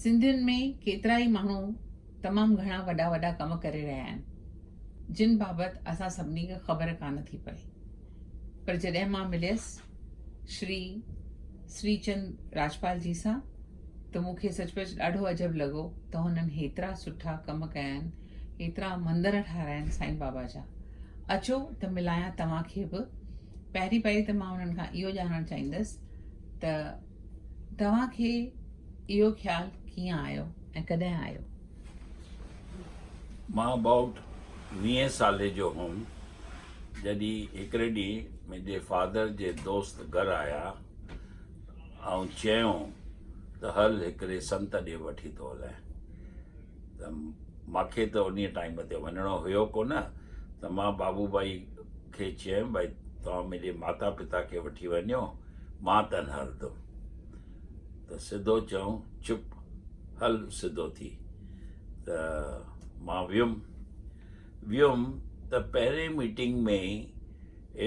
سنڌين ۾ ڪيترائي ماڻهو تمام گهڻا وڏا وڏا ڪم ڪري رهيا آهن، جن بابت اسان سڀني کي خبر ڪانه ٿي پئي. پر جڏهن مان مليس شري سري چند راجپال جي سان ته مون کي سچ پچ ڏاڍو عجب لڳو ته هنن هيترا سٺا ڪم ڪيا آهن، هيترا مندر ٺاهرايا آهن سائين بابا جا. اچو ته ملايان توهان کي به. پهرين پهرين ته مان انهن کان اهو ڄاڻڻ چاهيندس ته توهان کي اهو خيال ڪيئن آيو ۽ ڪڏهن آيو؟ مان ابائوٽ ويهين سالي جو هوم جڏهن هڪڙي ڏينهن منهنجي فادر جي دوست گهر آيا ۽ چيائون ته هل هڪڙي سنت ڏي وٺي ٿو هلين ته ماکي ته انهي ٽائيم تي وڃڻو هيو ڪونه ته مان بابو ڀائي کي چيم ڀائي توهان منهنجي ماتا پتا کي وٺي وڃو مان ته نه هلندم ته سڌو چيائون چپ هل سڌو ٿي ته مان ويم ويم ته پهرين ميٽنگ ۾ ئي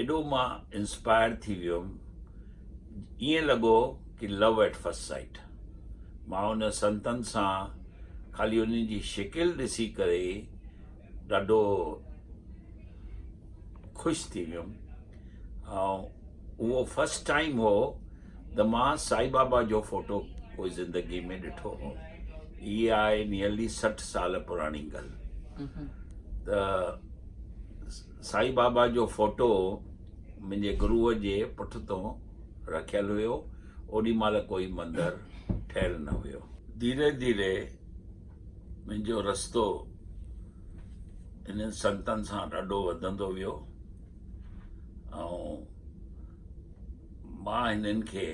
ايڏو مان انسپائر ٿي ويم ائين لڳو ڪي لو ايٽ فرسٽ سائيٽ مان ان سنتن سان خالي انهن جي شڪل ڏسي ڪري ئي ڏاڍو خوش ٿي ويم ۽ اهو فرسٽ ٽائيم هو ته مان سائين بابا جو فوٽو ڪوئي زندگي ۾ ڏٺو هو. هي آهي نيئرلي 60 سال پراڻي ڳالهه ته سائين بابا جو فوٽو منهنجي گروء جي پٺتون رکيل هيو. اوڏي مهل ڪوئي مندر ٺهيل نه هيو. ڌيري ڌيري منهنجو رستو انهن سنتن سان ڏاڍو وڌندو ويو ۽ مان هنن کي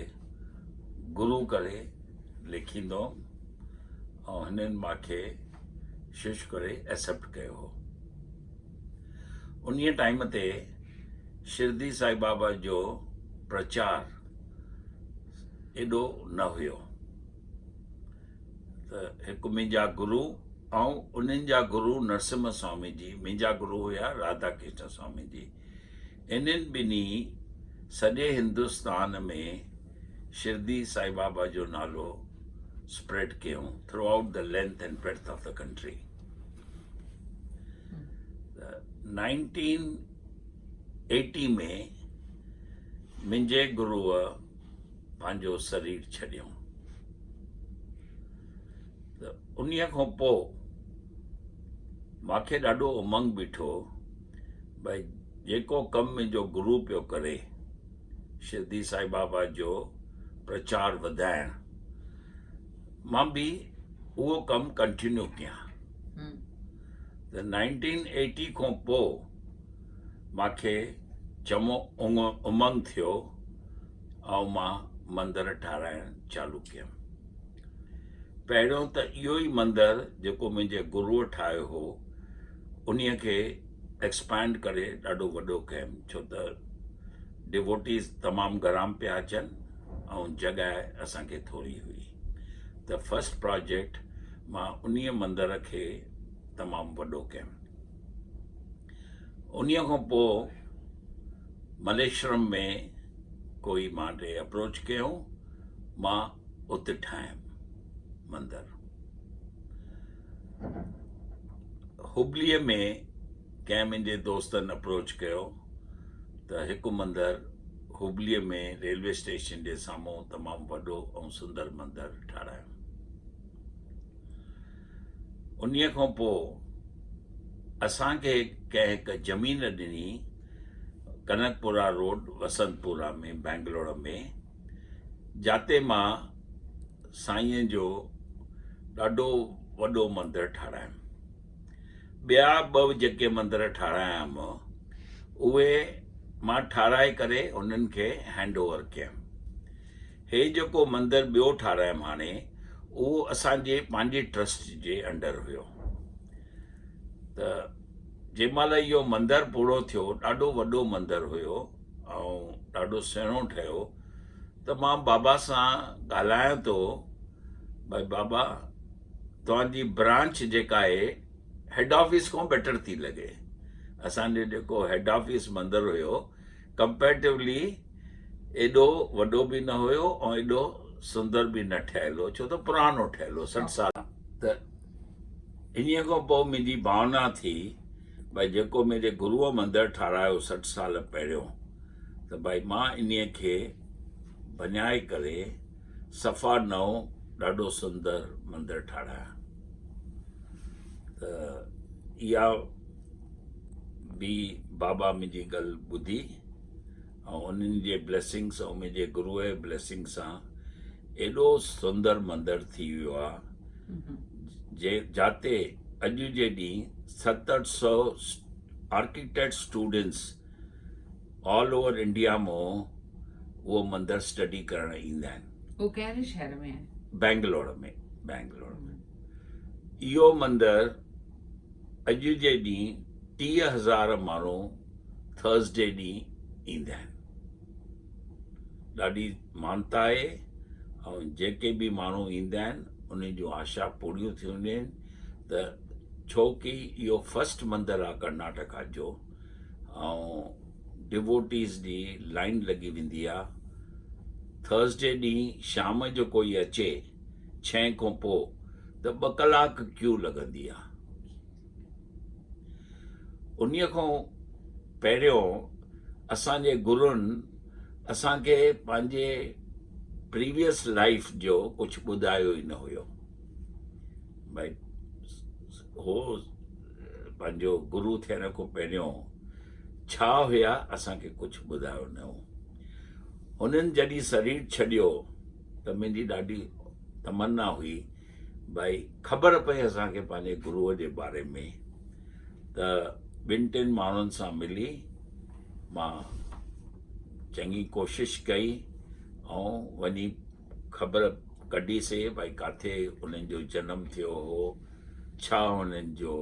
گرو ڪري ليکيندو هوم ۽ هنن مان کي شش ڪري ايڪسيپٽ ڪيو هو. انهيء ٽائيم تي شرڊي سائين بابا جو پرچار ايڏو نه هيو ته هڪ منهنجا گرو ۽ انهن جا گرو نرسمهه سوامي جي، منهنجا گرو هيا راڌا ڪرشن سوامي جي، انهن ٻنهي سڄي هندستان ۾ شرڊي سائين بابا جو نالو اسپريڊ ڪيو throughout the length and breadth of the country. 1980 ۾ منهنجي گروء پنهنجو سرير ڇڏيو ته انهيء کان پوء مانکي ڏاڍو امنگ بيٺو ڀئي جيڪو ڪم منهنجو گرو پيو ڪري شرڊي سائين بابا جو پرچار وڌائڻ مان به اهو ڪم ڪنٽينيو ڪيان ته 1980 کان پوء مانکي چڱو امنگ ٿيو ۽ مان مندر ٺاراهڻ چالو ڪيم. پهريون ته اهو ئي مندر جيڪو منهنجي گروء ٺاهيو هو انهيء کي ايڪسپينڊ ڪري ڏاڍو وڏو ڪيم ڇو ته ڊووٽيز تمام گهڻا پيا اچن ۽ جڳهه اسان کي ٿوري هئي ته فرسٽ پراجيڪٽ مان انهيء مندر کي تمام وڏو ڪيم. انهيء کان پوء مليشورم ۾ ڪوئي مان ڏي اپروچ ڪيو، مان اتي ٺاهيم مندر. هبليء ۾ ڪنهن منهنجي دوستن اپروچ ڪيو ته هڪ مندر هبليء ۾ ريلوي اسٽيشن جي سامهون تمام وڏو ۽ سندر مندر ٺارايم. انهيء کان پوء اسان کي ڪنهن هڪ زمين ڏني ڪنڪپورا روڊ وسنتپورا ۾ بئنگلور ۾ جاتي مان سائينء جو ڏاڍو وڏو مندر ٺارايم. ٻيا ٻه جيڪي مندر ٺارايم اهي مان ٺاهرائي ڪري هنن کي هينڊ اوور ڪيم. هي جيڪو مندر ٻيو ٺارايم هاڻي اهو اسان جي پنهنجي ٽرسٽ جي انڊر هيو ته جنهن مهل اهو مندر پورو ٿيو ڏاڍو وڏو مندر هيو ۽ ڏاڍو سهڻو ٺهيو ته مان بابا سان ڳالهايان ٿو ڀائي بابا توهان جي برانچ جيڪا آهي هيڊ آفيس کان بيٽر ٿي لڳي اسان جو جيڪو هيڊ آفيس مندر هيو ڪمپيرٽيولي ايڏو وڏو به نه هيو ۽ ايڏو سندر به نه ٺهيل هو ڇو ته پراڻو ٺهيل هو 60 سال. ته انهيء کان پوء منهنجي ڀاونا ٿي ڀائي جيڪو منهنجي گروء مندر ٺارايو 60 سال پهريون ته ڀائي مان انهيء کي ڀڃائي ڪري صفا نئون ڏاڍو سندر مندر ٺارايان. ته اها به بابا منهنجي ڳالهه ٻڌي ۽ انهن جي بليسنگس ۽ منهنجي گروء جي بليسنگ سان ايڏو سندر مندر ٿي ويو آ جي جاتي اڄ جي ڏينهن ست اٺ سو architect students all over India مون اهو مندر اسٽڊي ڪرڻ ايندا آهن. اهو ڪهڙي شهر ۾ آهي؟ بينگلور ۾، بينگلور ۾ اهو مندر اڄ جي ڏينهن 30,000 ماڻهو ٿرسڊي ڏينهن ايندا آهن. ڏاڍي مانتا آهي ۽ جيڪي به ماڻهو ايندا آهن انهن جون آشا پوريون ٿينديون آهن ته ڇو ڪي اهو فرسٽ مندر آهي ڪرناٽڪا جو ۽ ڊووٽيز جي لائن لڳي ويندي آهي. ٿرسڊي ڏينهن شام جو ڪوئي اچي ڇهين کان پوء ته ٻه ڪلاڪ ڪيو لڳندي آهي. انهيء کان پهريون اسان جي گرن اسان کي پنهنجي پريويس لائيف جو ڪجهه ٻڌايو ئي نه هيو. ڀائي هو پنهنجو گرو ٿيڻ کان پهريون ڇا هيا اسان کي ڪجهه ٻڌايو نه هو. هنن جڏهن سرير ڇڏيو ته منهنجي ڏاڍي تمنا هئي ڀائي خبر پئي اسان کي پنهنجي گروء جي باري ۾ ته ٻن ٽن ماڻهن سان ملي مان چڱي ڪوشش ڪئي ۽ وڃي خبر ڪڍي سي ڀائي ڪاٿي انهن جو جنم ٿيو هو ڇا انهن جو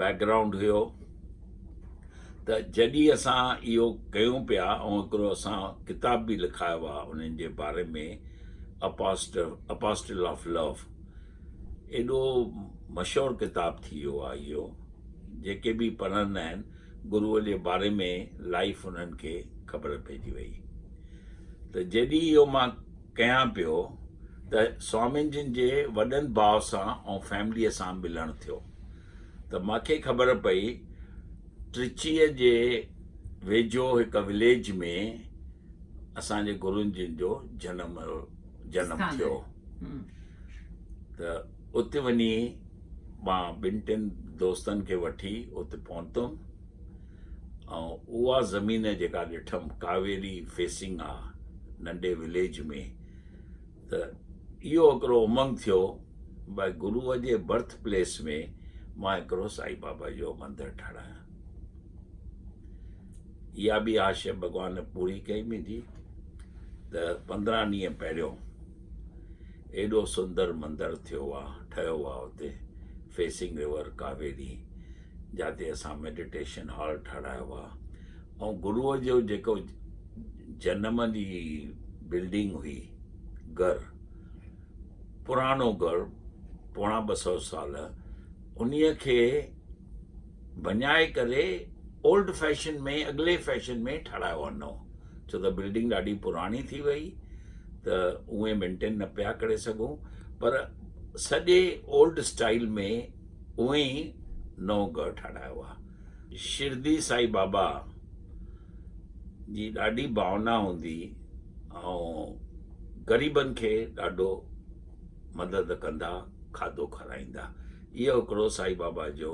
بيڪ گرائونڊ هيو ته جڏهن اسان اهو ڪيون پيا ۽ هڪڙو اسان ڪتاب به لکايو آهي انهن جي باري ۾ اپاسٽل آف لو ايڏو مشهور ڪتاب ٿي ويو آهي اهو جيڪي به پڙهندا آهن گروء جي باري ۾ لائف انهن کي خبر پئجي وئي ته جڏهن اهو مان ڪيان پيو ته سوامين جن جي وڏن ڀاء سان ۽ فيمليء سان ملڻ ٿيو ته مان کي خبر پئي ٽرچيء جي ويجهو هڪ وليج ۾ اسان جي گرن جن جو جنم جنم ٿيو ته اتي وڃي مان ٻن ٽن دوستن کي وٺي اتي پهتم ۽ اها زمين جيڪا ڏٺم ڪاويري فيسنگ آ ننڍي وليج ۾ ته اهو هڪڙو امنگ ٿيو ڀائي گروء جي برٿ پليس ۾ مان هڪڙو سائين بابا جو مندر ٺارايان. اها به آش ڀڳوان پوري ڪئي منهنجي ته 15 ڏينهن پهريون ايڏو سندر مندر ٿيو آ ٺهيو آ اتي فيسنگ ريور ڪاويري جاتي اسان ميڊيٽيشن هال ٺارايو آ ۽ گروء جو جيڪو جنم جي بلڊنگ هئي گهر پراڻو گهر 175 سال انهيء کي ڀڃائي ڪري اولڊ فيشن ۾ اڳلي فيشن ۾ ٺارايو آ نئون ڇو ته بلڊنگ ڏاڍي پراڻي ٿي وئي ته اهي مينٽين نه پيا ڪري سگهون پر سڄي اولڊ اسٽائل ۾ اهي ئي نئون گهر ٺارايو آ. شرڊي سائين بابا جي ڏاڍي ڀاونا هوندي ۽ غريبن کي ڏاڍو مدد ڪندا کاڌو کارائيندا اهو هڪڙو سائين بابا جو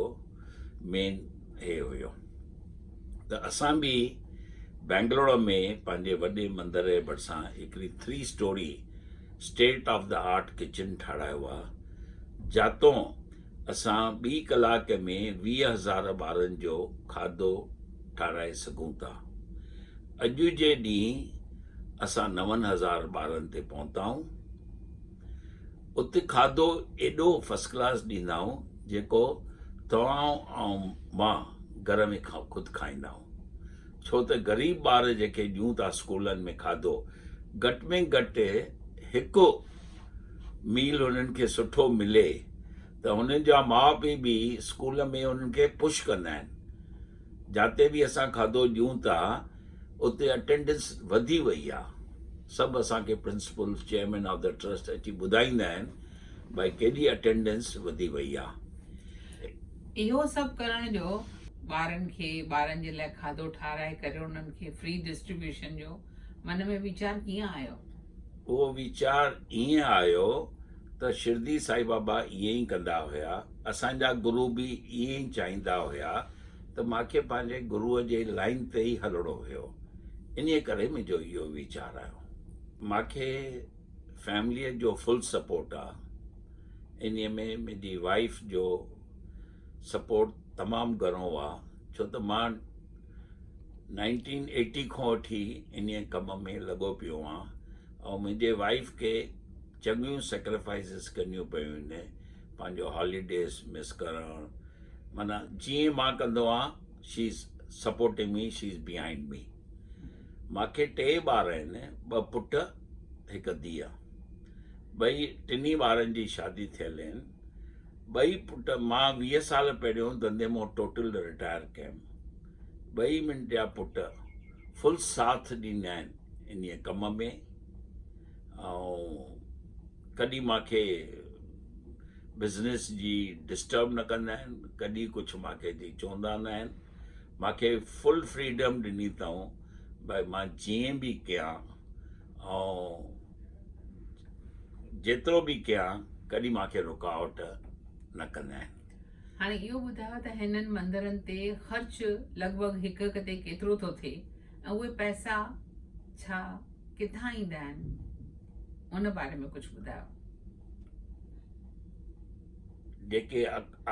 مين هي هيو ته اسان به بينگلور ۾ پنهنجي وڏي مندر جي ڀرسان هڪڙي 3 storey state of the art kitchen ٺارايو آ جاتون اسان ٻي ڪلاڪ ۾ 20,000 ٻارن جو کاڌو ٺاراهي سگهون ٿا. اڄ جي ڏينهن اسان 9,000 ٻارن تي پهتا آهيون. اتي کاڌو ايڏو فرسٽ ڪلاس ڏيندا آهيون جيڪو توهان ۽ مان گهر ۾ خود کائيندا آهيون. ڇو ته غريب ٻار جيڪي ڏيون ٿا اسڪولن ۾ کاڌو گهٽ ۾ گهٽ هڪ ميل هنن کي سٺو ملي ته هنن جا ماء پيء به اسڪول ۾ هنن کي پش ڪندا آهن. جاتي به اسان کاڌو ڏيون ٿا اتي اٽينڊنس وڌي وئي آ. سڀ اسان کي principal, chairman of the trust اچي ٻڌائيندا آهن ڀائي ڪيڏي اٽينڊنس وڌي وئي آ. اهو سڀ ڪرڻ جو ٻارن کي ٻارن جي لاء کاڌو ٺاهرائي ڪري انهن کي فري ڊسٽريبيوشن جو من ۾ ويچار ڪيئن آيو؟ اهو ويچار ائين آيو ته شرڊي سائين بابا ائين ئي ڪندا هيا، اسان جا گرو به ائين ئي چاهيندا هيا ته مان کي پنهنجي گروء جي لائين تي ئي هلڻو هيو، انهيء ڪري منهنجو اهو ويچار آيو. مان کي فيمليء جو فل سپورٽ آ، انهيء ۾ منهنجي وائيف جو سپورٽ تمام گهڻو آ، ڇو ته مان نائنٽين ايٽي کان وٺي انهيء ڪم ۾ لڳو پيو آهيان ۽ منهنجي وائيف کي چڱيون سيڪريفائسز ڪرڻيون پيون آهن پنهنجو هاليڊيز مس ڪرڻ معنيٰ جيئن مان ڪندو آهيان she is supporting me she is behind me مانکي ٽي ٻار آهن ٻه پٽ هڪ ڌيء ٻئي ٽنهي ٻارن جي شادي ٿيل آهن ٻئي پٽ مان 20 سال پهريون ڌنڌي مان ٽوٽل رٽائر ڪيم. ٻئي منهنجا پٽ فل ساٿ ڏيندا آهن انهيء ڪم ۾ ۽ ڪڏهن مان کي بزنس جي ڊسٽرب نه ڪندا آهن ڪڏهن ڪجهه مان کي جي چوندا نه آهن مان کي فل فريڊم ڏني اٿائون ڀائي مان جيئن به ڪيان ۽ جيترو به ڪيان ڪڏهن مان کي رڪاوٽ نه ڪندا آهن. هاڻي اهو ٻڌايو ته هنن مندرن تي خرچ لڳ ڀڳ هڪ هڪ تي ڪيترو ٿو ٿئي ۽ اهي پئسا ڇا ڪٿان ايندا آهن ان باري ۾ ڪجهه ٻڌايو. جيڪي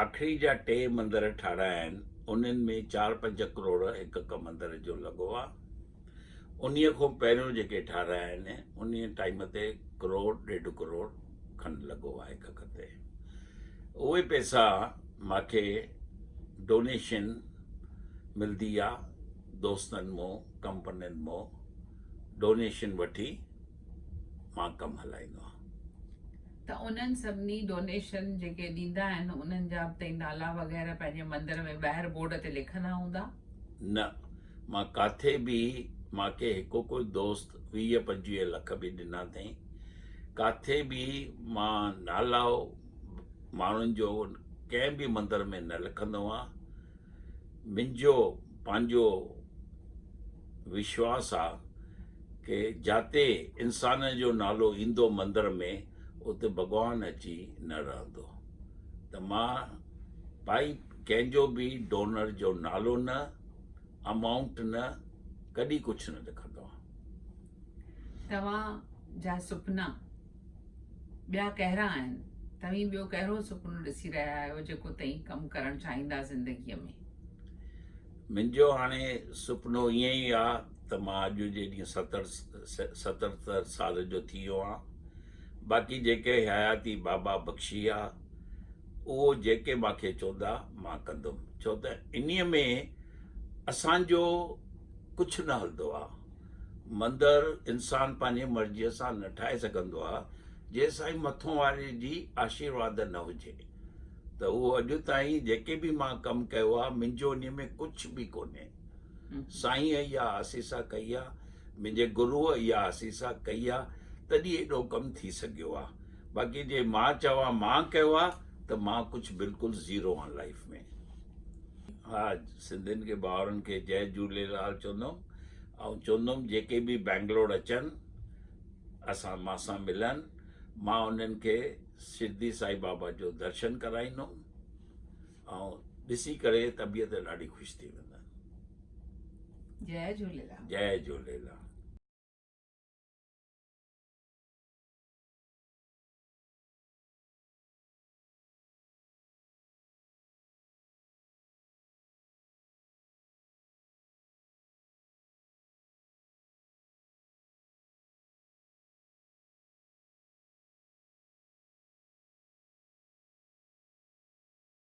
آخري جا ٽي مندر ٺارايا آهن انهن ۾ چار پنج ڪروڙ هڪ هڪ مندر جو لڳو آهي. انهيء کان پهريون جيڪي ٺارايا آهن، انهيء ٽائيم تي ڪروڙ ڏيڍ ڪروڙ کن لڳو آهي هڪ هڪ تي. اهي پئسا مان کي ڊونيشن ملدي آ دوستن مون ڪمپنين مون ڊونيشن وٺي مان ڪم هلائيندو آهيان. ته انهن سڀني ڊونيشن جيڪي ڏيندا آهن انهن جا به تئين نالا وغيره پنهنجي مندر ۾ ٻاهر بورڊ تي لکندا هوندا؟ نه مان ڪاٿي به مان کي هڪ ڪوئي دوست 20 25 لک به ڏنا اٿئين ڪاٿي به مان نالو ماڻهن جو ڪنهن به مندر ۾ نه لکندو آهيان منهنجو پنهنجو وشواس آ ڪي جاتي انسان جو نالو ايندو مندر ۾ اتي ڀڳوان اچي نه رهندو ته مان پائي ڪنهن جو به ڊونر جو نالو نه امائونٽ نه ڪڏهن ڪجهه نه لکندو آهيان. توهان جا سپنا ٻيا ڪهڙا آهن؟ توهين ٻيو ڪهڙو سپنو ڏسي رهيا آهيو جيڪو توهين ڪم ڪرڻ چاهيندا زندگيء ۾؟ منهنجو هاڻي سپنو ائين ئي آ ته مان اڄ جي ڏينهن ستر سترتر سال جو ٿي ويو آهيان باقي جيڪي حياتي بابا بخشي آ اهو جيڪي مان کي چوندا مان ڪندم ڇو ته انهي ۾ اسان جو ڪجهه نه هلندو آ مندر انسان پنهنجي مرضيء سان نه ٺاهي سگهندو آ جيسائين مٿون واري جي آشيرواد نه هجي ته اهو اڄ تائين جيڪي به مان ڪم ڪيو آ منهنجو انهي ۾ ڪجهه به ڪونهي سائينء اها آسيسا ڪئي آ منهنجي گروء اها آسيسا ڪئي آ تڏهن ايڏو ڪم ٿي سگهيو آ باقي جي مان چوان مان ڪيو آ ته مان ڪجهه بلڪل زيرو آن لائيف ۾. ها سنڌين کي ڀائرن کي جئي جهوليلال چوندم ۽ چوندم جيڪي به بينگلور اچن اسان مان سان ملن مان انهن کي شرڊي سائين بابا جو درشن ڪرائيندم ۽ ڏسي ڪري طبيعت ڏاڍي خوش ٿي ويندن. جئي جهوليلال. جئي جهوليلال.